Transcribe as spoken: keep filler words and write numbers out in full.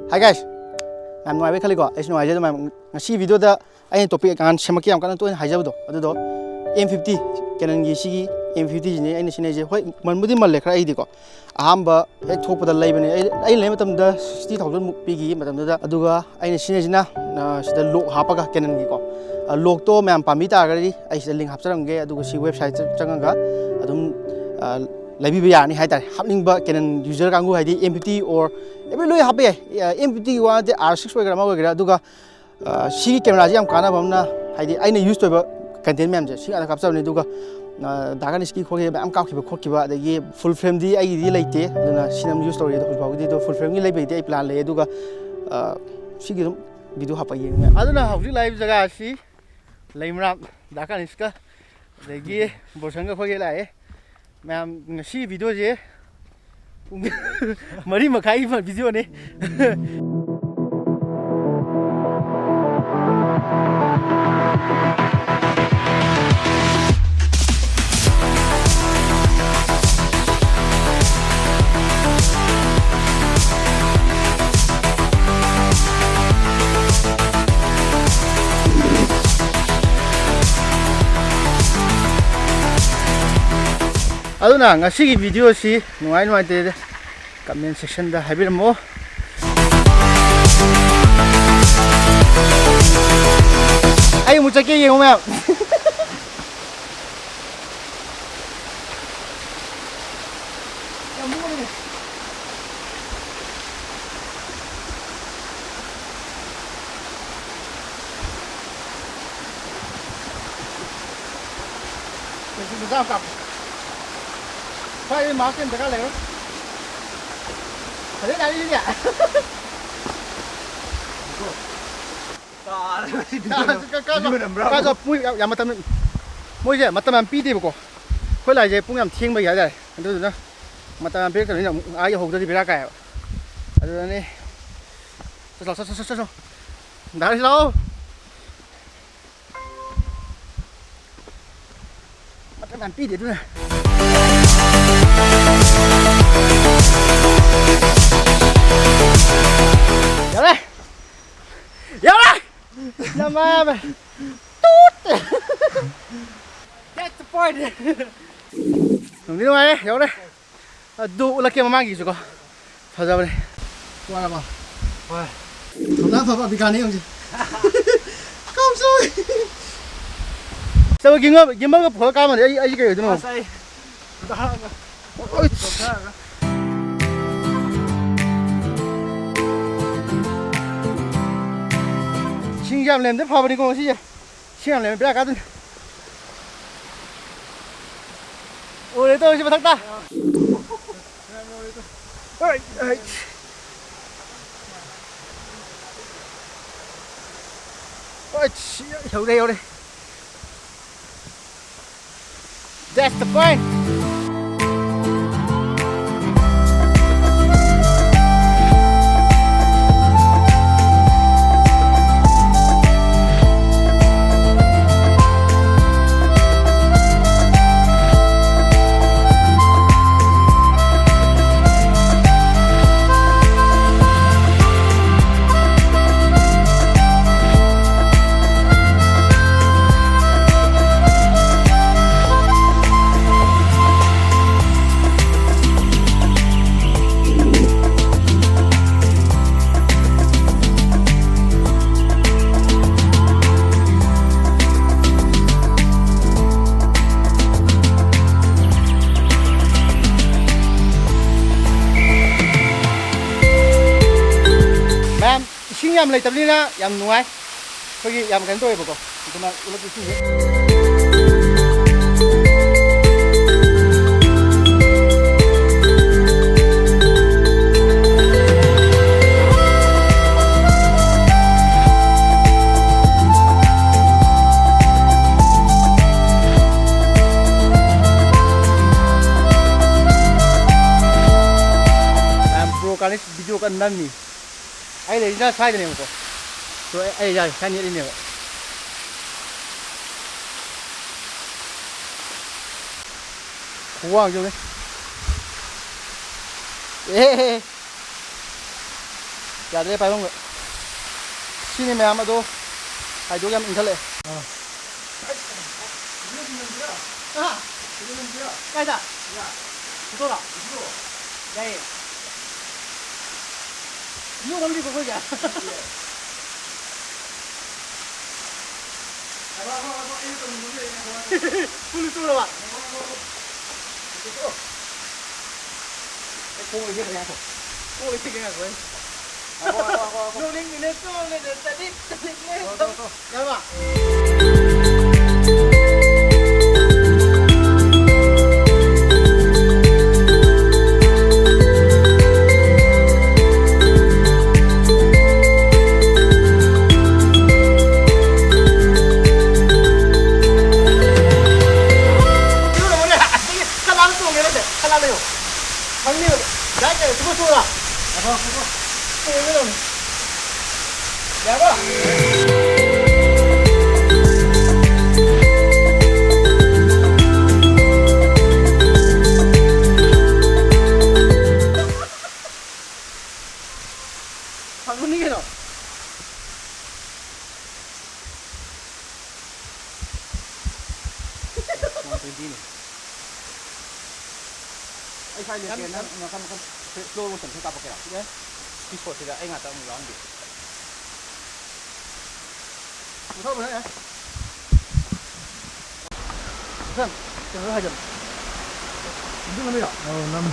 Hi guys, ꯌꯥꯝ ꯅꯨꯡꯉꯥꯏꯕꯩ ꯈꯜꯂꯤꯀꯣ? ꯑꯩꯁꯨ ꯅꯨꯡꯉꯥꯏꯖꯩ ꯑꯗꯨꯃꯥꯏꯅ꯫ ꯉꯁꯤ ꯚꯤꯗꯤꯑꯣꯗ ꯑꯩꯅ ꯇꯣꯄꯤꯛ ꯑꯉꯥꯡ ꯁꯦꯝꯃꯛꯀꯦ ꯌꯥꯝ ꯀꯟꯅ ꯇꯣꯏꯅ ꯍꯥꯏꯖꯕꯗꯣ, ꯑꯗꯨꯗꯣ ꯑꯦꯝ ꯐꯤꯐꯇꯤ, ꯀꯦꯅꯟꯒꯤ ꯁꯤꯒꯤ ꯑꯦꯝ ꯐꯤꯐꯇꯤꯁꯤꯅꯦ ꯑꯩꯅ ꯁꯤꯖꯤꯟꯅꯩꯁꯦ꯫ ꯍꯣꯏ, ꯃꯟꯕꯨꯗꯤ ꯃꯜꯂꯦ ꯈꯔ ꯑꯩꯗꯤꯀꯣ꯫ ꯑꯍꯥꯟꯕ ꯍꯦꯛ ꯊꯣꯛꯄꯗ ꯂꯩꯕꯅꯦ꯫ ꯑꯩ, ꯑꯩ ꯂꯩꯕ ꯃꯇꯝꯗ ꯁꯤꯛꯁꯇꯤ ꯊꯥꯎꯖꯟꯃꯨꯛ ꯄꯤꯈꯤ ꯃꯇꯝꯗꯨꯗ꯫ ꯑꯗꯨꯒ ꯑꯩꯅ ꯁꯤꯖꯤꯟꯅꯁꯤꯅ, ꯑ, ꯁꯤꯗ ꯂꯣꯛ ꯍꯥꯞꯄꯒ ꯀꯦꯅꯟꯒꯤꯀꯣ꯫ ꯑ, ꯂꯣꯛꯇꯣ ꯃꯌꯥꯝ ꯄꯥꯝꯕꯤ ꯇꯥꯔꯒꯗꯤ ꯑꯩ ꯁꯤꯗ ꯂꯤꯡ ꯍꯥꯞꯆꯔꯝꯒꯦ, ꯑꯗꯨꯒ ꯁꯤ ꯋꯦꯕꯁꯥꯏꯠꯇ ꯆꯪꯉꯒ ꯑꯗꯨꯝ, ꯑ, ꯂꯩꯕꯤꯕ ꯌꯥꯔꯅꯤ ꯍꯥꯏꯇꯥꯔꯦ꯫ ꯍꯥꯞꯅꯤꯡꯕ ꯀꯦꯅꯟ ꯌꯨꯖꯔ ꯀꯥꯡꯕꯨ, ꯍꯥꯏꯗꯤ M fifty or M fifty ꯂꯣꯏ ꯍꯥꯞꯄ ꯌꯥꯏ꯫ ꯑꯦꯝ ꯐꯤꯐꯇꯤꯒꯤ ꯋꯥ ꯅꯠꯇꯦ, ꯑꯥꯔ ꯁꯤꯛꯁ ꯑꯣꯏꯒꯦꯔꯥ ꯑꯃ ꯑꯣꯏꯒꯦꯔꯥ꯫ ꯑꯗꯨꯒ ꯑ, ꯁꯤꯒꯤ ꯀꯦꯃꯦꯔꯥꯁꯤ ꯌꯥꯝ ꯀꯥꯟꯅꯕ ꯑꯃꯅ, ꯍꯥꯏꯗꯤ ꯑꯩꯅ ꯌꯨꯁ ꯇꯧꯔꯤꯕ ꯀꯟꯇꯦꯟ ꯃꯌꯥꯝꯁꯦ ꯁꯤ ꯉꯥꯛꯇ ꯀꯥꯞꯆꯕꯅꯤ꯫ ꯑꯗꯨꯒ, ꯑ, ꯗꯥ ꯒꯅꯦꯁꯀꯤ ꯈꯣꯠꯈꯤ ꯃꯌꯥꯝ ꯀꯥꯞꯈꯤꯕ ꯈꯣꯠꯈꯤꯕ, ꯑꯗꯒꯤ ꯐꯨꯜ ꯐ꯭ꯔꯦꯝꯗꯤ ꯑꯩꯒꯤꯗꯤ ꯂꯩꯇꯦ, ꯑꯗꯨꯅ ꯁꯤꯅ ꯑꯗꯨꯝ ꯌꯨꯁ ꯇꯧꯔꯤ꯫ ꯑꯗꯣ ꯍꯧꯖꯤꯛ ꯐꯥꯎꯒꯤꯗꯤ ꯑꯗꯣ ꯐꯨꯜ ꯐ꯭ꯔꯦꯝꯒꯤ ꯂꯩꯕꯒꯤꯗꯤ ꯑꯩ ꯄ꯭ꯂꯥꯟ ꯂꯩ꯫ ꯑꯗꯨꯒ, ꯑ, ꯁꯤꯒꯤ ꯑꯗꯨꯝ ꯚꯤꯗꯤꯑꯣ ꯍꯥꯞꯄ ꯌꯦꯡꯉꯨ ꯃꯌꯥꯝ꯫ ꯑꯗꯨꯅ ꯍꯧꯖꯤꯛ ꯂꯥꯛꯏꯕ ꯖꯒꯥ ꯑꯁꯤ ꯂꯩꯃꯔꯥꯝ, ꯗꯥ ꯒꯅꯦꯁꯀ ꯑꯗꯒꯤ ꯕꯣꯔꯁꯟꯒ ꯑꯩꯈꯣꯏꯒꯤ ꯂꯥꯛꯑꯦ꯫ ꯃꯌꯥꯝ, ꯉꯁꯤ ꯚꯤꯗꯤꯑꯣꯁꯦ ꯄꯨꯡ ꯃꯔꯤ ꯃꯈꯥꯏꯒꯤ ꯚꯤꯗꯤꯑꯣꯅꯤ꯫ ꯑꯗꯨꯅ ꯉꯁꯤꯒꯤ ꯚꯤꯗꯤꯑꯣꯁꯤ ꯅꯨꯡꯉꯥꯏ ꯅꯨꯡꯉꯥꯏꯇꯦ ꯀꯃꯦꯟ ꯁꯦꯛꯁꯟꯗ ꯍꯥꯏꯕꯤꯔꯝꯃꯣ꯫ ꯑꯩ ꯑꯃꯨꯛ ꯆꯠꯀꯦ, ꯌꯦꯡꯉꯨ ꯃꯌꯥꯝ꯫ ꯁ꯭ꯋꯥꯏꯗꯗꯤ ꯃꯥꯁꯛ ꯑꯝ ꯗꯔꯀꯥꯔ ꯂꯩꯔꯣꯏ꯫ ꯐꯖꯅ ꯇꯥꯔꯤꯁꯤꯗꯤ꯫ ꯀꯥ-, ꯀꯥ-, ꯀꯥ-, ꯀꯥ-, ꯄꯨꯡ ꯌꯥꯝ, ꯌꯥꯝ ꯃꯇꯝ, ꯃꯣꯏꯁꯦ ꯃꯇꯝ ꯌꯥꯝ ꯄꯤꯗꯦꯕꯀꯣ꯫ ꯑꯩꯈꯣꯏ ꯂꯥꯛꯏꯁꯦ ꯄꯨꯡ ꯌꯥꯝ ꯊꯦꯡꯕꯒꯤ ꯍꯥꯏꯇꯥꯔꯦ꯫ ꯑꯗꯨꯗꯨꯅ ꯃꯇꯝ ꯌꯥꯝ ꯄꯤꯔꯛꯇꯕꯅꯤꯅ ꯑꯃꯨꯛ ꯑꯥ ꯌꯧꯍꯧꯗ꯭ꯔꯗꯤ ꯕꯦꯔꯥ ꯀꯥꯏꯌꯦꯕ꯫ ꯑꯗꯨꯗꯅꯦ꯫ ꯆꯠꯂꯣ, ꯆꯠꯂꯣ, ꯆꯠꯂꯣ, ꯆꯠꯂꯣ꯫ ꯗꯥ ꯍꯔꯤꯁ ꯂꯥꯛꯑꯣ꯫ ꯃꯇꯝ ꯌꯥꯝ ꯄꯤꯗꯦ ꯑꯗꯨꯅ꯫ ꯅꯃꯥꯕ꯫ ꯇꯨꯠ! That's the point. ꯅꯨꯡꯗꯤ ꯅꯨꯡꯉꯥꯏꯔꯦ, ꯌꯧꯔꯦ꯫ ꯑꯗꯨ ꯎꯠꯂꯛꯀꯦ ꯃꯃꯥꯡꯒꯤꯁꯨꯀꯣ꯫ ꯐꯖꯕꯅꯦ꯫ ꯋꯥꯔꯕꯣ? ꯍꯣꯏ꯫ ꯊꯧꯅꯥ ꯐꯕ ꯑꯕꯤꯀꯥꯅꯦ ꯍꯧꯖꯤꯛ꯫ ꯀꯥꯎꯁꯣꯏ꯫ ꯆꯠꯂꯣ, ꯒꯤꯝꯕꯜ, ꯒꯤꯝꯕꯜꯒ ꯄꯨꯈꯠꯂ ꯀꯥꯝꯃꯗꯤ ꯑꯩ, ꯑꯩꯁꯦ ꯀꯩ ꯑꯣꯏꯗꯣꯏꯅꯣ? ꯑꯁ, ꯑꯩ ꯗꯥꯛꯑꯒ ꯑꯣꯏ꯫ ꯆꯣꯛꯊꯔꯒ꯫ ꯏꯁꯤꯡꯁꯦ ꯌꯥꯝ ꯂꯩꯔꯝꯗꯤ ꯐꯕꯅꯤꯀꯣ ꯉꯁꯤꯁꯦ꯫ ꯏꯁꯤꯡ ꯌꯥꯝ ꯂꯩꯔꯝꯃꯦ ꯕꯦꯔꯥ ꯀꯥꯗꯣꯏꯅꯤ꯫ ꯎꯔꯦ ꯇꯧꯔꯤꯁꯦ ꯃꯊꯛꯇ꯫ ꯍꯣꯏ, ꯍꯣꯏ꯫ ꯍꯣꯏ, ꯌꯧꯔꯦ, ꯌꯧꯔꯦ꯫ That's the point. ꯃꯌꯥꯝ, ꯏꯁꯤꯡ ꯌꯥꯝ ꯂꯩꯇꯕꯅꯤꯅ ꯌꯥꯝ ꯅꯨꯡꯉꯥꯏ꯫ ꯑꯩꯈꯣꯏꯒꯤ ꯌꯥꯝ ꯀꯩꯅꯣ ꯇꯧꯋꯦꯕꯀꯣ꯫ ꯑꯗꯨꯅ ꯎꯠꯂꯛꯀꯦ ꯏꯁꯤꯡꯁꯦ꯫ ꯃꯌꯥꯝ ꯕ꯭ꯔꯣ ꯀꯥꯔꯅꯦ ꯚꯤꯗꯤꯑꯣ ꯀꯟꯅ ꯅꯝꯃꯤ꯫ ꯑꯩ ꯂꯩꯔꯤꯁꯤꯅ ꯁ꯭ꯋꯥꯏꯗꯅꯦꯕꯀꯣ꯫ ꯁꯣ ꯑꯩ, ꯑꯩ ꯌꯥꯔꯦ, ꯁ꯭ꯋꯥꯏ ꯅꯦꯠꯂꯤꯅꯦꯕ꯫ ꯈꯨꯋꯥꯡꯁꯦ ꯌꯦꯡꯉꯨꯅꯦ꯫ ꯑꯦ, ꯌꯥꯗ꯭ꯔꯦ ꯄꯥꯏꯕꯝꯒ꯫ ꯁꯤꯅꯤ ꯃꯌꯥꯝ ꯑꯗꯣ꯫ ꯍꯥꯏꯗꯣꯛ ꯌꯥꯝ ꯏꯟꯈꯠꯂꯛꯑꯦ꯫ ꯑꯥ꯫ ꯍꯥ? ꯀꯥꯏꯗ? ꯐꯣꯇꯣꯔꯣ? ꯌꯥꯏꯌꯦ꯫ ꯌꯣꯠ ꯑꯃꯗꯤ ꯀꯣꯛꯈꯣꯏꯒꯦ꯫ ꯐꯨꯜ ꯆꯨꯔꯕ? ꯑꯩ ꯈꯣꯡ ꯂꯩꯊꯦꯛꯀꯅꯤ, ꯉꯥꯏꯈꯣ꯫ ꯈꯣꯡ ꯂꯩꯊꯦꯛꯀꯅꯤ, ꯉꯥꯏꯈꯣ, ꯑꯩ꯫ ꯉꯥꯏꯈꯣ, ꯉꯥꯏꯈꯣ, ꯉꯥꯏꯈꯣ, ꯉꯥꯏꯈꯣ꯫ ꯅꯣꯛꯅꯤꯡꯉꯤꯅꯦ, ꯆꯣꯡꯉꯦꯅꯦ, ꯆꯠꯅꯤꯡ, ꯆꯠꯅꯤꯡꯉꯦ꯫ ꯊꯣꯛꯂꯣ, ꯊꯣꯛꯂꯣ, ꯊꯣꯛꯂꯣ꯫ ꯌꯥꯔꯕ? ꯀꯅꯥꯅ ꯇꯣꯡꯒꯦꯔꯁꯦ? ꯀꯅꯥꯅ ꯂꯩꯌꯣ? ꯈꯪꯅꯤꯕ꯫ ꯌꯥꯏ ꯀꯩꯅꯣ, ꯁꯤꯕꯨ ꯆꯨꯔꯥ? ꯆꯨꯔꯒꯗꯧꯅꯤ꯫ ꯌꯥꯔꯕ? ꯐꯪꯒꯅꯤ ꯀꯩꯅꯣ꯫ ꯋꯥꯟ ꯇ꯭ꯋꯦꯟꯇꯤꯅꯦ꯫ ꯑꯩ ꯁ꯭ꯋꯥꯏ ꯂꯦꯞꯀꯦ, ꯌꯥꯝ, ꯅꯪ ꯌꯥꯝ ꯅꯥꯀꯟ, ꯅꯥꯀꯟ ꯁ꯭ꯂꯣ ꯃꯣꯁꯟ ꯈꯔ ꯀꯥꯞꯄꯛꯀꯦꯔꯥ? ꯌꯥꯏ꯫ ꯁꯤ ꯁꯣꯠꯁꯤꯗ ꯑꯩ ꯉꯥꯛꯇ ꯑꯃꯨꯛ ꯌꯥꯎꯍꯟꯒꯦ꯫ ꯃꯊꯪ, ꯃꯊꯪ, ꯌꯥꯏ꯫ ꯃꯊꯪ, ꯀꯩꯅꯣ ꯍꯥꯏꯖꯜꯂꯣ꯫ ꯃꯊꯪ ꯅꯝꯃꯤꯔꯣ? ꯑꯧ, ꯅꯝꯃꯤ꯫